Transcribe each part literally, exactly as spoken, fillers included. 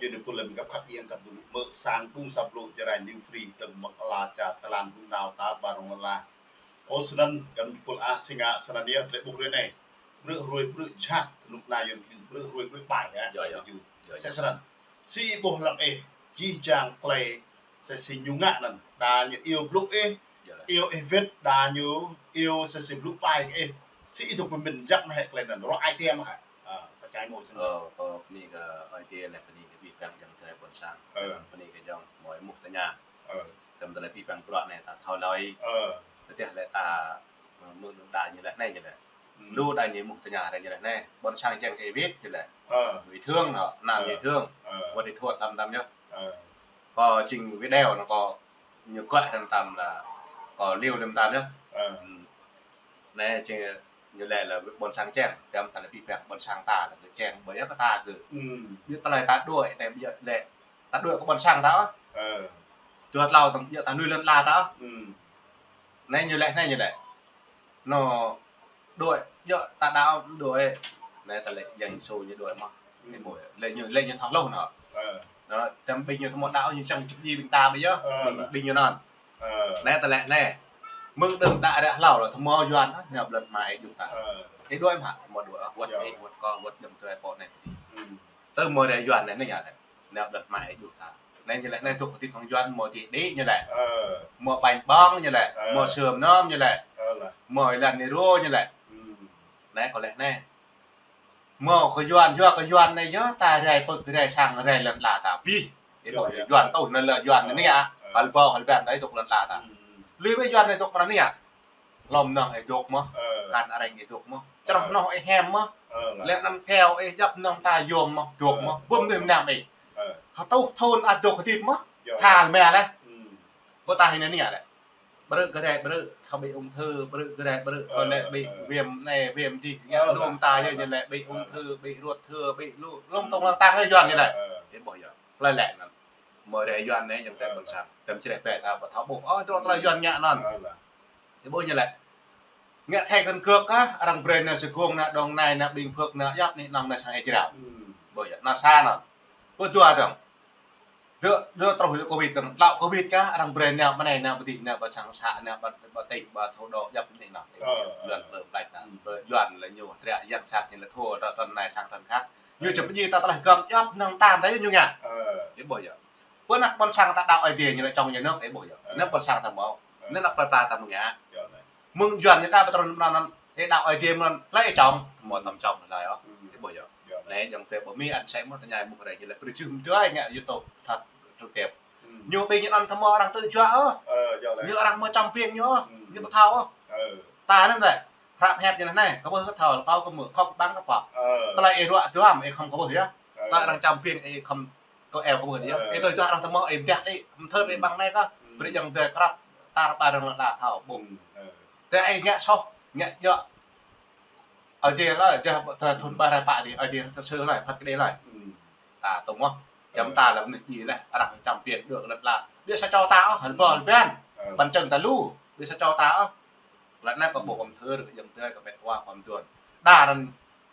Ƀing pul lăm găp khăp iăng kăp dŭng mơ̆ sang ƀung sa blô Jarai New Free tơm mơ̆ng ala čar Thái Lan ƀung nao ta ƀar rong la. Ơ, snăn găp pul ah si ngă snăn yơh, tơlơi ƀuh rơi anai. Brư̆ hruê brư̆ jhat, lŭk na yơh brư̆ hruê brư̆ pai, yơh. Yơh, yơh. Yơh, yơh. Sĕ snăn. Si ƀuh lăm ih, jih jang klei, sĕ si ñu ngă anăn. Đa ñu iâu blŭ ih, yơh, iâu ih wĭt, đa ñu iâu sĕ si blŭ pai ih. Si ih dŏ pơmĭn jăk mơ̆ hĕ klei anăn, rŏ ai tiê mơ̆ hĕ. Ơ, pơčai mơ̆ snăn. Ơ, kơ bơni kơ Ơi Adai lĕ bơni kơ abih bang ayŏng adơi ƀôn sang. Ơ. Bơni kơ ayŏng mơi mŭt tơña. Ơ. Tơm tơlơi abih bang bruă anai ta thâo lơi. Ơ. Tơdah lĕ ta, ơ, mơ̆ng đa ñu lĕ anai ñu lĕ. Hmm. Lu đa ñu mŭt tơña ră anai ñu lĕ anai. Ƀôn sang čang kơ ih wĭt ñu lĕ. Ơ. Ih thương hŏ, anăn ih thương. Ơ. Wơ̆t ih thuăt tăm tăm yơh. Ơ. Kơ jing video anŭn kơ ñu kuăt tăm tăm lĕ kơ liu lăm tăm yơh. Ơ. Hmm. Anai čang ñu lĕ lĕ ƀôn sang čang, tơm tơlơi abih bang ƀôn sang ta lĕ kơ čang, ƀơi yơh kơ ta kơ. Hmm. Ƀiă tơlơi ta đuaĭ, anai ƀiă lĕ ta đuaĭ kơ ƀôn sang ta. Ơ. Dua tlâo tơm ƀiă ta lui lŏn ala ta. Hmm. Anai ñu lĕ, anai ñu lĕ. Anŭn đuaĭ, ƀiă ta đaŏ đuaĭ. Anai tơlơi Yang Yêsu ñu đuaĭ mơ̆n. Hmm. Anai ƀuh, lĕ ñu, lĕ ñu thâo hluh anŭn. Ơ. Anŭn, tơm ƀing ñu thâo mơ̆ đaŏ ñu čang čơp ji ƀing ta ƀơi yơh. Ơ, ƀing, ƀing ñu anŭn. Ơ. Anai tơlơi anai. Mơ̆ng đưm đă ră hlâo lĕ thâo mơ̆ Yuan anŭn, nao ƀlŏn hmua ih djŭ ta. Ơ. Ih đuaĭ mă, thâo mơ̆ đuaĭ, wơ̆t ih, wơ̆t kâo, wơ̆t ayŏng adơi pô anai. Hmm. Tơm mơ̆ ră Yuan anai, anai ñu lĕ. Nao ƀlŏn hmua ih djŭ ta. Anai ñu lĕ, anai dŏ kơ tĭp hăng Yuan mơ̆ tih đĭ ñu lĕ. Ơ. Mơ̆ ƀañ ƀơ̆ng ñu lĕ. Ơ. Mơ̆ sơm nơm ñu lĕ. Ơ lah. Mơ̆ ih lăn ni rô ñu lĕ. Hmm. Anai kơ lĕ anai. Mơ̆ kơ Yuan, yua kơ Yuan anai yơh ta rai pơ̆k rai sang rai lŏn ala ta abih. Ih ƀuh yơh. Yuan tŭ anŭn lĕ Yuan anai ngă. Ơ. Hăl ƀâo, hăl ƀan ta ih dŏ lŏn ala ta. Hmm. Lui ƀơi Yuan anai dŏ pơ anai ngă. Hlŏm nŏng ih dŏ mơ̆n. Ơ. Kăn arăng ih dŏ mơ̆n. Črŏh, ơ, noh ih hiam mơ̆n. Ơ, lah. Lĕ anăm keo ih djŏp nŏng ta yôm mơ̆n, dŏ, ơ, mơ̆n. Bum dih mnam ih. Ơ. Hơtuh thŭn ăt dŏ hơdip mơ̆n. Yơh. Thâo mơ̆ lĕ. Hmm. Ƀu ta hĭ anai ngă lĕ. Brư̆ kơ rai brư̆, thâo ƀĭ ung thư, brư̆ kơ rai brư̆, thâo, ơ, lĕ ƀĭ, ơ, viêm anai, viêm dih, ơ, ngă lŏm ta, ơ, yơh, lah, ñu lĕ ƀĭ ung thư, ƀĭ ruột thừa, ƀĭ lu, lŏm tŏng lăng tăng yơh Yuan ñu lĕ. Ơ, ơ. Ih ƀuh yơh. Tơlơi lĕ anŭn. Mơ̆ ră Yuan anai ayŏng adơi ƀôn sang. Tơm čreh pĕ ta ƀu thâo ƀuh. Ơ, dŏ tơlơi Yuan ngă anŭn. Ih ƀuh ñu lĕ. Ngă thẻ căn cước ah, arăng brơi nao Sê Gông, nao Đồng Nai, nao Bình Phước, nao djŏp anai nŏng nao sang Israel. Hmm. Ƀuh yơh, nao sa anŭn. Ƀu dua dơ̆ng. Dŏ, dŏ truh covid dơ̆ng. Tlŏ covid kah, arăng brơi nao ƀơi anai, nao ƀơi dih, nao ƀơi sang xã, nao ƀơi, ƀơi tỉnh, ƀơi thủ đô, djŏp anai nŏng. Ơ, ơ. Yuan lơ̆m laih ta. Hmm. Ƀơi Yuan lĕ ñu, triă yang sat ñu lĕ thua, tơ-, tơl anai sang tơl khăt. Ñu, ơ, čơp ji ta tơlơi gơ̆m djŏp nŏng tam ta ñu ngă. Ơ. Ih ƀuh yơh. Ƀơi anăp ƀôn sang ta đaŏ Aê Diê ñu lĕ čŏng ñu nŏk, ih ƀuh yơh. Ơ. Anăp ƀôn sang ta mơ̆. Ơ. Anăp plei pla ta mơ̆ ngă. Yơh, anai. Mơ̆ng Yuan ñu ta pơtrŭn mơnăn, ih đaŏ Aê Diê mơnăn, lĕ ih čŏng, mơ̆ tăm čŏng lĕ ôh. Hmm. Ih ƀuh yơh. Yơh, anai. Anai ayŏng adơi ƀu mĭn ăn sĕ mơ̆ tơña mơ̆ ră ñu lĕ prơjưh mơ̆ dơi ngă YouTube thật trực tiếp. Hmm. Ñu ƀing ñu anŭn thâo mơ̆ arăng tơjuă ôh. Ơ, yơh, anai. Ñu arăng mơ̆ čăm piêng ñu ôh. Hmm. Ñu ƀu thâo ôh. Ơ. Ta anŭn lĕ. Hrăp hiăp ñu lĕ anai, kơ ƀuh kơ thâo, kơ ƀuh kơ mơ̆, khŏm ƀăng kơ pŏk. Ơ. Tơlơi ih ruă duăm, ih khŏm kơ ƀuh yơh. Ơ. Tơlơi arăng čăm piêng, ih khŏm kơ eo kơ ƀuh yơh. Ơ. Ih tui tui arăng tơmơ̆, ih mơdeh đĭ, mơthơr đĭ ƀăng anai kơ. Hmm. Brơi ayŏng adơi krăp, tar ƀar arăng lăi thâo ƀuh. Hmm. Ơ. Tơdah ih ngă soh, ngă djŏ. Aê Diê lăi, dah, dah thŭn ƀar rai pă đĭ, Aê Diê tơsư lăi, phat kơđi lăi. Hmm. Ta tŭ mơ̆. Čăm, ơ, ta lăm anai ñu lĕ, arăng čăm piêng dŏ lŏn ala. Ƀiă sa čô ta ôh, hăl ƀôl ƀiăn. Ơ. Păn čơ̆ng ta lu, ƀiă sa čô ta ôh. Lăi anai kơ ƀuh kơ mơthơr, kơ ayŏng adơi, kơ met wa kơ mơtuan. Đa anŭn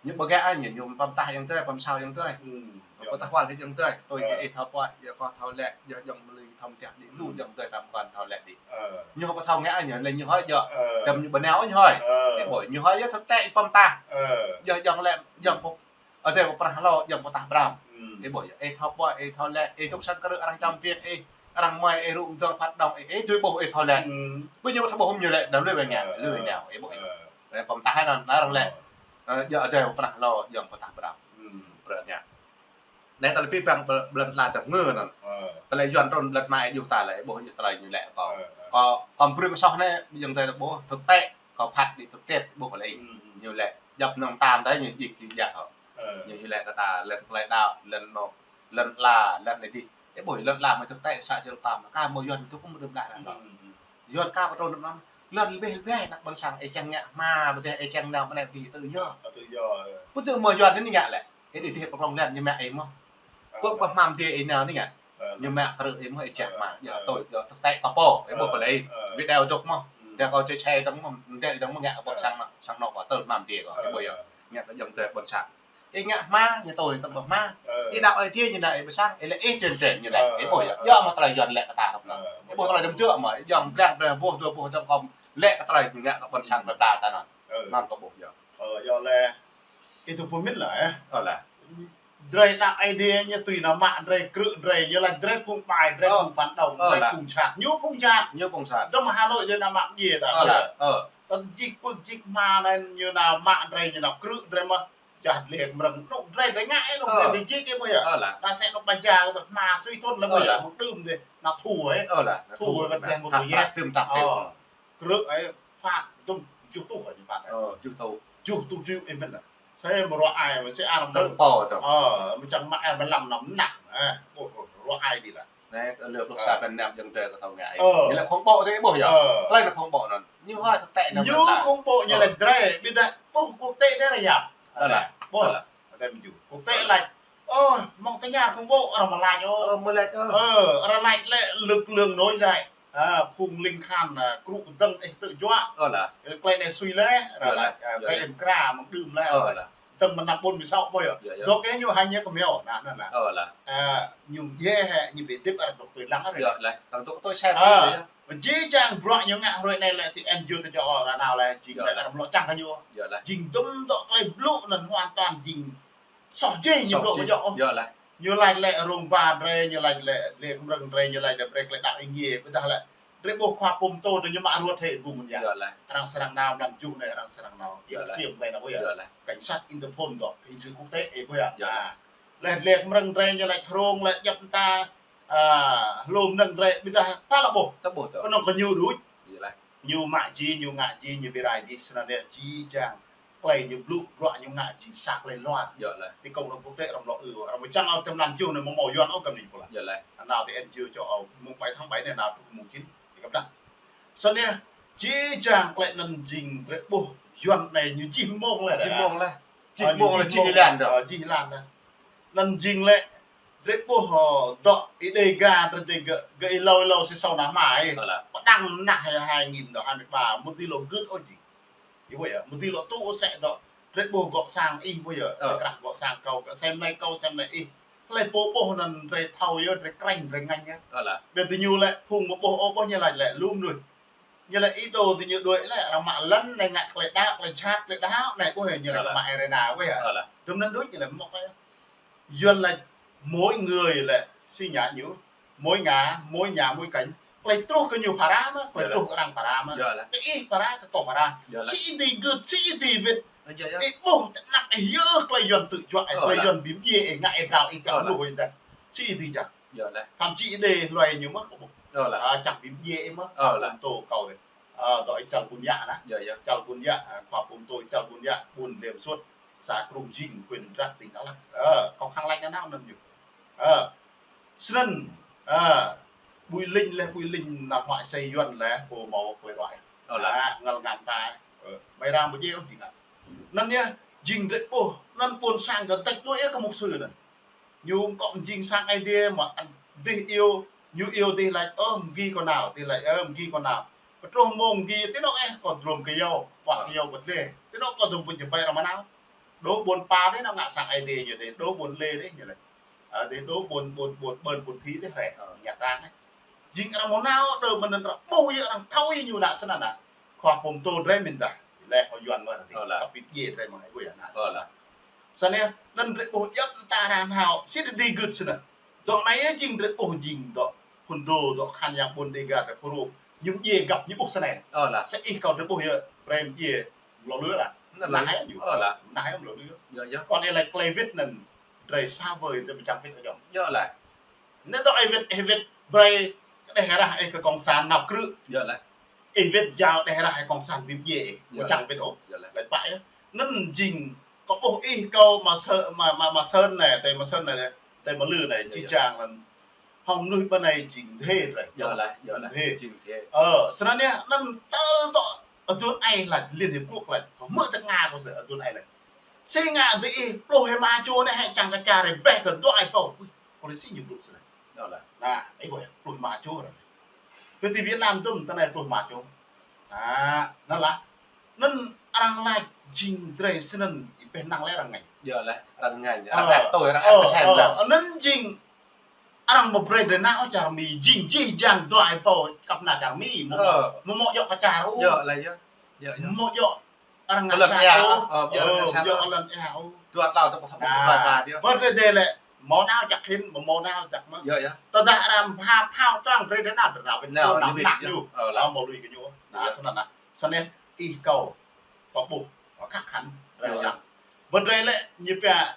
ñu ƀu ngă ñu, ñu pơm tah ayŏng adơi, pơm sao ayŏng adơi. Hmm. Pơm tah wăl ayŏng adơi. Tui, ơ, ih thâo pơhiăp, yua kơ thâo lĕ, yua ayŏng mơlĭ thâo mơtiah đĭ, lu, hmm, ayŏng adơi tam kăn thâo lĕ đĭ. Ơ. Ñu ƀu thâo ngă ñu, lĕ ñu hơi djŏ. Ơ. Čăm ñu ƀu nao ñu hơi. Ơ. Ih ƀuh, ñu hơi yơh thực tế pơm tah. Ơ. Yua ayŏng lĕ, ayŏng pô Adai pơprah hlâo, ayŏng pơtah brăm. Hmm. Ih ƀuh yơh, ih thâo pơhiăp, ih thâo lĕ, ih tŭk sang krư̆ arăng čăm piêng, ih arăng mơi, ih rŭng dơ̆ng phat đŏng, ih, ih tui ƀuh, ih thâo lĕ. Hmm. Ƀu ñu ƀu thâo ƀuh hŏm ñu lĕ, đăm lui wai ngă, ơ, lui wai ngă, ih ƀuh yơh. Ơ. Lĕ pơm tah anŭn, anŭn arăng lĕ. Ơ. Ơ, yua Adai pơprah hlâo, ayŏng pơtah brăm. Hmm. Brơi ngă. Anai tơlơi abih bang bl-, blan ala tơp ngơ anŭn. Ơ. Tơlơi Yuan trŭn blan hmua ih djŭ ta lĕ, ƀuh ñu tơlơi ñu lĕ kơ. Ơ, ơ. Kơ, kơ brơi soh anai, ayŏng adơi ƀuh, thực tế, kơ phat đĭ thực tế, ƀuh lĕ. Hmm, hmm. Ñu lĕ, djŏp nŏng tam ta ñu djik djik djak hŏ. Ơ. Ñu, ñu lĕ kơ ta, lĕ tơlơi đaŏ, lĕ nŏ, lŏn ala, lĕ anai dih. Ih ƀuh lŏn ala mơ̆ thực tế sa črơ tam, kơ mơ̆ Yuan tŭ kơ mơ̆ đưm đă anŭn. Hmm, hmm. Yuan kơ pơtrŭn anŭn, lŏn abih bang, anăp ƀôn sang, ih čang ngă hmua, ƀu dih ih čang nao mơ̆ anai dih tự do. Ơ, tự do, ơ. Ƀu djơ̆ mơ̆ Yuan anai ngă lĕ. Ih đĭ dih pơkrong lĕ ñu mă ih mơ̆n. Ơ. Ƀu ƀuh hmua mơ̆ dih ih nao anai ngă. Ơ. Ñu mă krư̆ ih mơ̆n, ih čeh hmua, yua tui, yua thực tế kơ pô, ih ƀuh kơ lĕ ih. Ơ. Video dŏ mơ̆n. Hmm. Dah kơ chia sẻ dŏ mơ̆n, dah dŏ mơ̆n ngă kơ ƀôn sang nŏ, sang nŏ kơ tơl hmua mơ̆ dih kơ, ih ƀuh yơh. Ơ. Ngă kơ ayŏng adơi ƀôn sang. Ih ngă hma, ñu tui tơm hma. Ih đaŏ Aê Diê ñu nao ih ƀơi sang, ih lĕ ih trên trên ñu lĕ. Ih ƀuh yơh. Yơh mă tơlơi Yuan lĕ kơ ta rŏk anŭn. Ih ƀuh tơlơi dơ̆m dơ̆m mơ̆, ih djơ̆ blang drơi ƀuh, dua ƀuh dơ̆m kơm lĕ kơ tơlơi ngă kơ ƀôn sang ƀơi ta anŭn. Anŭn kơ ƀuh yơh. Ơ, yơh lĕ. Ih tŭ pơmĭn lah, ơ. Ơ lah. Drơi đaŏ Aê Diê ñu tui nao mă drơi krư̆ drơi, ñu laĭ drơi phung ƀai, drơi phung phản động, drơi phung sat. Ñu phung sat. Ñu phung sat. Dơ̆m Hà Nội drơi nao mă mơdjai ta. Ơ lah. Ơ. Tơl jih pơk jih hma anai ñu nao mă drơi, ñu nao krư̆ drơi mơ̆. Čah dleh mrơ̆ng, nŭk drơi drơi ngă ih, nŭk drơi drơi jik ih ƀuh yơh. Ơ lah. Ta sĕ nŭk ƀa ja, ta hma sui thŭn lah ƀuh yơh. Ơ lah. Nŭk đưm dih, nŭk thu ih. Ơ lah. Nŭk thu ih, ƀu dleh mơ̆ tui yơh. Tơm tăp. Ơ. Krư̆ ih, phạt, dŭm, juh tuh ih phạt. Ơ, juh tuh. Juh tuh juh ih mĭn lah. Sĕ mơ̆ ruă ai, mơ̆ sĕ ar mơ̆. Tơm pô tơm. Ơ, mơ̆ čang mă ai mơlam năm nah. Ơ, ƀuh, ruă ai dih lah. Anai, lơ pluh sa ƀing nam jơ̆ng drơi kơ thâo ngă ih. Ơ. Ñu lĕ khủng bố tơ ih ƀuh yơh. Ơ. Tơlơi anai khủng bố anŭn. Ñu hơi tơtĕ anŭn. Ñu khủng bố, ñu lĕ drơi, ƀiădah ƀuh quốc tế drơi yap. Ơ lah. Ƀuh. Ơ lah. Ơ, drơi mơ̆ juh. Quốc tế laĭ. Ơ, mơ̆ng tơña khủng bố, arăng mơ̆ laĭ ôh. Ơ, mơ̆ laĭ ôh. Ơ, arăng laĭ lĕ lực lượng nổi dậy. Ơ, phung ling khan, ơ, krư̆ kơdơ̆ng ih tơ̆ juă. Ơ lah. Ơ, tơlơi anai sui lĕ, arăng laĭ, ơ, drơi ih mơkra, mơ̆ng đưm lĕ. Ơ lah. Tơ̆ng mơnam ƀôn mĭ sâo ƀuh yơh. Yơh, yơh. Dŏ kơ ñu hai ñu kơ meo, nah, nah, nah. Ơ lah. Ơ, ñu djơ̆ hĕ, ñu ƀu hơdip arăng dŏ tui lăng arăng. Yơh lah, arăng dŏ tui sem yơh. Mơ̆ jih jang bruă ñu ngă hrơi anai lĕ ti N G O tơ čô arăng nao lĕ, jing lĕ arăng mlŏ čang kơ ñu. Yơh lah. Jing dŭm dŏ tơlơi blŭ anŭn hoàn toàn jing soh jih ñu blŭ kơ ñu. Yơh lah. Ñu laĭ lĕ rông ba drơi, ñu laĭ lĕ dleh mrơ̆ng drơi, ñu laĭ lĕ brơi tơlơi đaŏ ih ngiê, ƀiădah lĕ drơi ƀuh khua pôm tô drơi ñu mă ruăt hĕ ƀu mơ̆n yơh. Yơh lah. Arăng srăng nao mlam juh anai, arăng srăng nao. Yơh lah. Siam anai nao ƀuh yơh. Yơh lah. Cảnh sát Interpol dŏ, hình sự quốc tế ih ƀuh yơh. Yơh lah. Lĕ dleh mrơ̆ng drơi ñu laĭ hrông, laĭ djăp mơta, ơ, hlô mơnơ̆ng drơi, ƀiădah ta lă ƀuh. Ta ƀuh tơ. Kơnơ̆ng kơ ñu đôč. Yơh lah. Ñu mă jih, ñu ngă jih, ñu bi rai jih, snăn yơh jih jang. Tơlơi ñu blŭ, bruă ñu ngă jing sa tơlơi luar. Yơh lah. Ti cộng đồng quốc tế arăng mlŏ ư, arăng mơ̆ čang ôh tơm mlan juh anai mơ̆ hmâo Yuan ôh kơ anai ƀuh lah. Yơh lah. Anai ti N G O čô ôh, mơ̆ng bảy tháng bảy anai nao truh mơ̆ng chín. Ih kăp dah. Snăn yơh, jih jang tơlơi anŭn jing drơi ƀuh Yuan anai ñu jih mơ̆ng lah. Jih mơ̆ng lah. Jih mơ̆ng lah, jih lan dah. Ơ, jih lan dah. Anŭn jing lĕ, drơi ƀuh, ơ, dŏ ih Đêga, drơi Đêga, gơ̆ ih hlâo hlâo sĭt sâo nao hma ih. Ơ lah. Pơđăng nah hai, hai nghìn dŏ hai mươi ba, mơ̆ dưi lŏ gưt ôh jing. Ih ƀuh yơh, mơ̆ dưi lŏ tŭ ôh sĕ dŏ. Drơi ƀuh gŏ sang ih ƀuh yơh, ơ, drơi krah gŏ sang kâo, kơ sem anai kâo, sem anai ih. Tơlơi pô ƀuh anŭn drơi thâo yơh, drơi krĕng, drơi ngăn yơh. Ơ lah. Ƀiădah ñu lĕ phung mơ̆ ƀuh ôh ƀuh ñu laĭ lĕ lŭm lui. Ñu lĕ ih dŏ ti ñu đuaĭ lĕ, arăng mă lăn anai ngă tơlơi đaŏ, tơlơi jhat, tơlơi đaŏ anai ƀuh yơh, ñu laĭ mă arena ƀuh yơh. Ơ lah. Tơm anŭn đôč ñu laĭ mơ̆ kơ Yuan laĭ mỗi người lĕ si nhã ñu, mỗi ngã, mỗi nhà, mỗi cảnh. Tơlơi truh kơ ñu phara mơ̆, tơlơi truh kơ arăng phara mơ̆. Yơh lah. Kơ ih phara, kơ kâo phara. Yơh lah. Sĭ ih dưi gưt, sĭ ih dưi wĭt. Yơh, yơh. Ih ƀuh tơ anăp ih yơh tơlơi Yuan tŭ juă, ih tơlơi Yuan bi mdjiê, ih ngă ih drao, ih kơ lu ih dah. Sĭ ih dưi jak. Yơh lah. Thậm chí ih đe hluai ñu mơ̆ kâo ƀuh. Yơh lah. Ơ, čang bi mdjiê ih mơ̆. Yơh lah. Kâo tŭ kâo dih. Ơ, dŏ ih čar Ƀuôn Yă nah. Yơh, yơh. Čar Ƀuôn Yă, ơ, khua pôm tô čar Ƀuôn Yă, ƀuôn Lêm Suôt, xã Krông Jing, huyện Mdrak, tỉnh Đắk Lắk. Ơ, kâo khăng laĭ nanao anŭn ñu. Ơ, snăn, ơ, Bùi Linh lĕ, Bùi Linh nao huăi asơi Yuan lĕ, pô hmâo tơlơi ruă. Ơ lah. Ơ, ngăl ngăn ta. Ơ, mơi arăng ƀu djơ̆ ôh jing ah. Anŭn yơh, jing drơi ƀuh, anŭn ƀuôn sang kơ tĕk đuaĭ yơh kơ mục sư anŭn. Ñu kŏ mơ̆ jing sang Aê Diê mơ̆, dih iâu, ñu iâu dih laĭ, ơ, mơ̆ng gi kâo nao, dih laĭ, ơ, mơ̆ng gi kâo nao. Pơtruh mông gi, ti anŏ ih, kâo drôm kơyâo, ƀuăt kơyâo ƀơ̆t lĕ. Ti anŏ kâo dŏ ƀuôn čơpơi arăng mơnao. Đô ƀuôn Pa dih nao ngă sang Aê Diê ñu dih, đô ƀuôn Lê dih ñu laĭ. Ơ, dih đô ƀuôn, ƀuôn, ƀuôn Bơn, ƀuôn Thi dih hrĕ, ơ, Nha Trang dih. Jing arăng mơnao, đơ mơnơ̆ng arăng ƀuh yơh, arăng thâo yơh ñu nao snăn nao. Khua pôm tô drơi mĭn dah. Lĕ kơ Yuan mơ̆ dah. Ơ lah. Kơ bi mdjiê drơi mơ̆, ih ƀuh yơh nao snăn. Ơ lah. Snăn yơh, anŭn drơi ƀuh djăp mơta arăng hmâo, sĭ ih dưi gưt snăn. Dŏ anai yơh jing drơi ƀuh jing dŏ, phun đô dŏ khăn yang ƀuôn Đêga drơi Phurô. Ñu mdjiê găp ñu ƀuh snăn. Ơ lah. Sĭ ih kâo drơi ƀuh yơh, brơi mdjiê, mlâo lui lah. Anŭn lah. Nah yơh ñu. Ơ lah. Nah yơh mlâo lui. Yơh, yơh. Kâo anai laĭ tơlơi wĭt anŭn, drơi sa bơi tơlơi pơčang wĭt kơ jŏng. Yơh lah. Anai dŏ ih wĭt, ih wĭt, brơi, kơ đeh rah ih kơ cộng sản nao krư̆. Yơh lah. Ih wĭt jao đeh rah ih cộng sản bi mdjiê ih. Yơh. Pơčang wĭt ôh. Yơh lah. Laĭ pă yơh. Anŭn jing, kâo ƀuh ih kâo mă sơ-, mă, mă, mă Sơn anai, tơi mă Sơn anai, tơi mă Lư anai, yơh, jih jang anŭn. Hŏng mơnuih ƀơi anai jing dêh drơi. Yơh lah, yơh lah. Dêh. Jing dêh. Ơ, snăn yơh, anŭn tơl dŏ aduôn ai laĭ, Liên Hiệp Quốc laĭ, kâo hmư̆ tơnga kâo sơ aduôn ai laĭ. Sĭ ngă dih ih pluh rơma čô anai hĕ čang kơ čar ih ƀĕ kơ dŏ ai pô. Ui, kâo laĭ sĭ ñu blŭ snăn. Yơh lah. Nah, ih ƀuh yơh, pluh rơma čô anai. Kơ ti Việt Nam dŭm tơ anai pluh rơma čô. Nah, anŭn lah. Anŭn arăng laĭ Jing drơi snăn, ih pĕ năng lĕ arăng ngă. Yơh lĕ, arăng ngă, arăng ĕp tui, arăng ĕp pơsem lĕ. Anăn jing arăng mă brơi drơi nao čar Mi, jing jih jang dua ih pô kăp nao čar Mi, mơ̆, mơ̆, mơ̆ djŏ kơ čar ôh. Yơh lĕ yơh. Yơh, yơh. Mơ̆ dŏ arăng ngă čar ôh. Ơ, djŏ arăng ngă čar ôh. Djŏ arăng ngă čar ôh. Dua tlâo tơ pơthâo pơthâo ba ba dih. Bơ drơi dih lĕ, mơ̆ nao čăk hĭn, mơ̆, mơ̆ nao čăk mơ̆. Yơh, yơh. Tơdah arăng pha phao tuang drơi drơi nao, drơi nao, nao, nao, nao, nao, nao, ñu. Ơ, lĕ. Ơ, mơ̆ lui kơ ñu. Nă, snăn nă. Snăn ih kâo, kâo ƀuh, kâo khăp hăn, drơi arăng. Bơ drơi lĕ, ñu pia,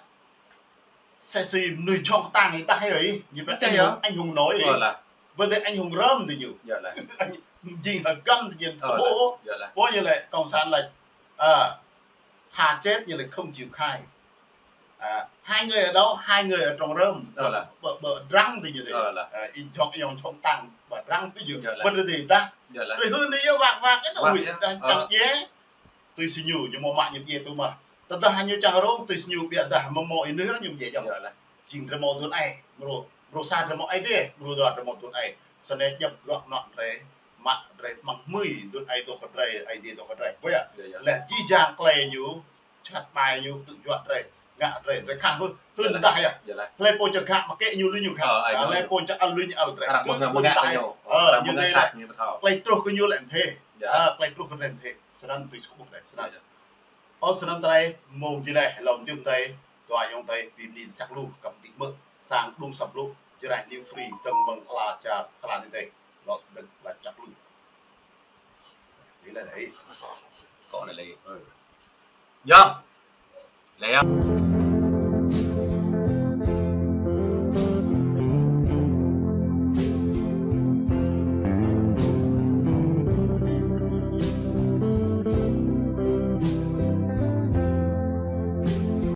sĕ si mnuih jhŏng ktang ih tah ih, ñu pia anh hùng, anh hùng nổi ih. Bơ drơi anh hùng rơm dih ñu. Yơh lĕ. Jing hơgăm dih ñu. Ơ, ƀuh. Yơh lĕ. Ƀuh ñu lĕ, cộng sản là, à, thà chết ñu lĕ không chịu khai. À, hai người ở đâu, hai người ở trong rơm. Ơ, lĕ. Ƀơ, ƀơ drăng dih ñu dih. Ơ, lĕ. À, ih jhŏng, ih jhŏng ktang, ƀơ drăng dih ñu. Yơh lĕ. Bơ drơi dih tah. Yơh lĕ. Drơi hưn dih yơh wak wak, ih tah ƀuh yơh. Ơ. Čang djai. Tui si ñu, ñu mơ̆ mă ñu djai tui mơ̆. Tơdah ñu čang rông, tui si ñu biă dah mơ̆ mơ̆ ih nư ñu djai jŏng. Yơh lĕ. Jing drơi mơ̆ dun ai, mrô, mrô sa drơi mơ̆ ai dih, mrô dua drơi mơ̆ dun ai. Snăn ñăp ruă nŏ drơi, mă drơi mơ̆ng hmưi dun ai dŏ kơ drơi, ai dih dŏ kơ drơi. Ƀuh yơh. Yơh, yơh. Lĕ jih jang klei ñu, čăt ƀai ñu, tŭ juă drơi, ngă drơi, drơi khah ƀuh. Yơh lĕ. Hưn dah yơh. Yơh lĕ. Hlơi pô čang khah, mă kĕ ñu lui ñu khah. Ơ, ai ñu lui ñu. Hlơi pô čang ăl lui ñu ăl drơi. Arăng ƀơ̆ng ngă, hưn dah yơh. Ơ, arăng ƀơ̆ng ngă sat ñu pơthâo. Klei truh kơ ñu lĕ mthê. Yơh. Ơ, klei truh kơ drơi mthê. Snăn tui si kâo ƀuh drơi, snăn. Yơh, yơh. Ơ, snăn tơlơi mơ̆ng jih leh, lŏm jum tơi, dua ayŏng tơi, bi mni čăk lu, kăm đĭ mơ̆, sang đŭng săp lu, Jrai New Free, dơ̆ng mơ̆ng ala čar, ala anai tơi, lŏ sdơ̆ng la čăk lu. Anai lĕ. Kâo anai lĕ. Ơ. Yơh. Lĕ yơh.